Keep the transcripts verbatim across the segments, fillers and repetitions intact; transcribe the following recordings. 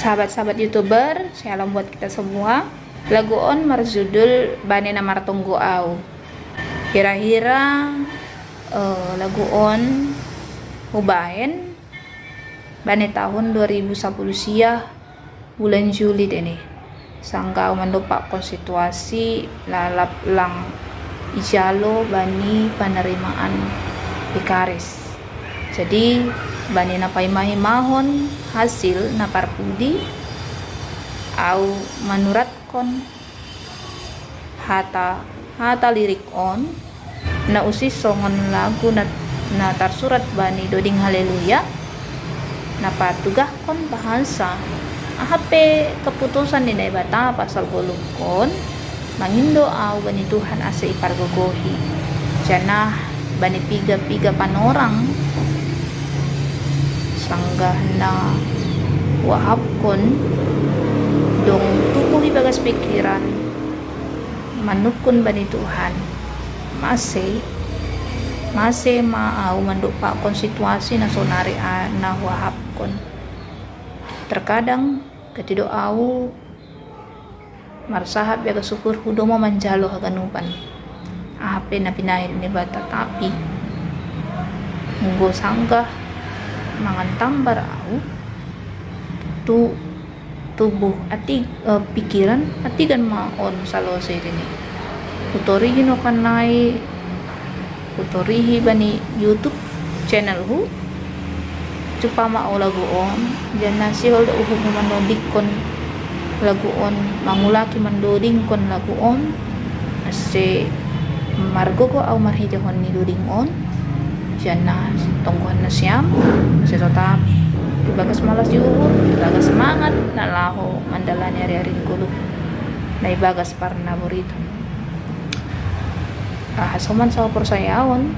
Sahabat-sahabat YouTuber, shalom buat kita semua. Lagu on marjudul Bane na Martonggo Au. Hira-hira, eh, lagu on hubaen bane tahun dua ribu sapuluh sia, bulan Juli deni. Sanggah au mandompakkon situasi lalap lang ijalo bani panarimaan Ekaris. Jadi, bani na paima-imahon hasil na parpudi, au manuratkon hata, hata lirik on, na usih songon lagu na, na tarsurat bani doding Haleluya, na patugahkon bahansa, aha pe keputusan ni Naibata pasal ngolungkon, mangindo au bani Tuhan ase ipargogohi, janah bani piga-piga panorang sanggah na huahapkon dong tubuh ibagas pikiran, manungkun bani Tuhan, mase, mase ma au mandompakkon situasi na sonari a-, na huahapkon. Terkadang gati do au marsahap jaga syukur hudomo manjalo haganupan aha pe na pinail ni Naibata, tapi anggo sanggah mangan tambar au tu tubuh ati, eh, pikiran atigan ma on salose deni. Hutorihi nokan nai, hutorihi bani YouTube channelhu, Upama au lagu on, janah sihol do uhum mandodingkon lagu on, mangulaki mandodingkon lagu on, ase margogoh au marhiteihon ni doding on, janah tonggohon nasiam, ase totap ibagas malas ni uhur, ibagas semangat na laho mandalani ari-ari ni goluh na ibagas parnaboritan. Ah, soman sahaporsayaon,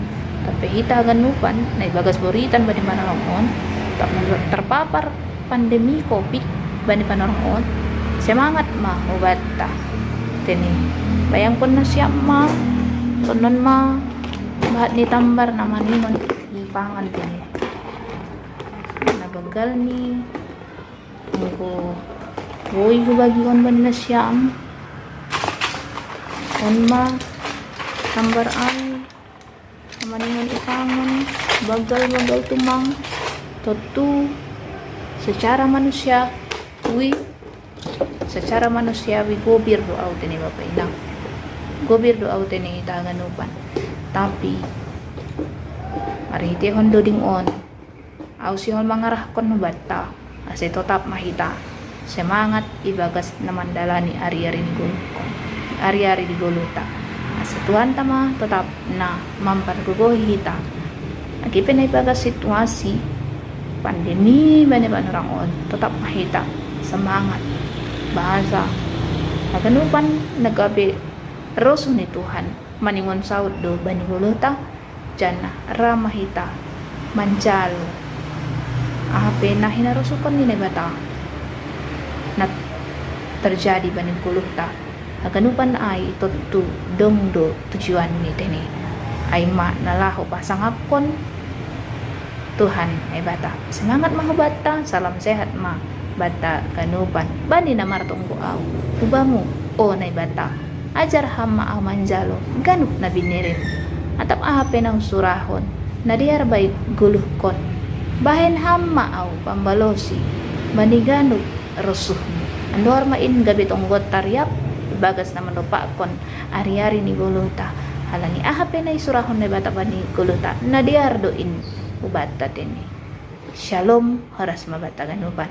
tapi hita haganupan na ibagas boritan bani panorang on, ter-, terpapar pandemi covid bani panorang on, semangat ma hubanta. Tene, bayangkon nasiam ma, sonon ma bahat ni tambar na maningon i pangan tene. Na banggal ni, enggo boi hubagihon bani nasiam. On ma tambar ai, maningon i pangan, banggal-banggal tumang, tontu secara manusiawi, secara manusiawi gobir do au tene bapa inang. Gobir do au tene hita haganupan. Tapi, marhiteihon doding on, au sihol mangarahkon hubanta, ase totap ma hita semangat ibagas na mandalani ari-ari ni goluh, ari-ari ni goluhta. Ase Tuhanta ma totap na mampargogohi hita. Age pe na ibagas situasi pandemi bani panorang on, totap ma hita semangat. Bahasa haganupan na gabe rosuh ni Tuhan maningon saud do bani goluhta, janah ra ma hita manjalo aha pe na hinarosuhkon ni Naibata na terjadi bani goluhta. Haganupan ai tontu dong do tujuan ni tene, ai ma na laho pasangapkon Tuhan Naibata. Semangat ma hubanta, salam sehat ma banta ganupan. Bani na martonggo au, hubamu, o Naibata, ajar Ham ma au manjalo ganup na binirim. Atap aha pe na husurahon, na dear bai goluhkon, bahen Ham ma au pambalosi bani ganup rosuhmi. Andohar ma in gabe tonggonta riap ibagas na mandompakkon ari-ari ni goluhta. Halani aha pe na isurahon Naibata bani goluhta, na dear do in hubanta tene. Shalom, horas ma banta ganupan.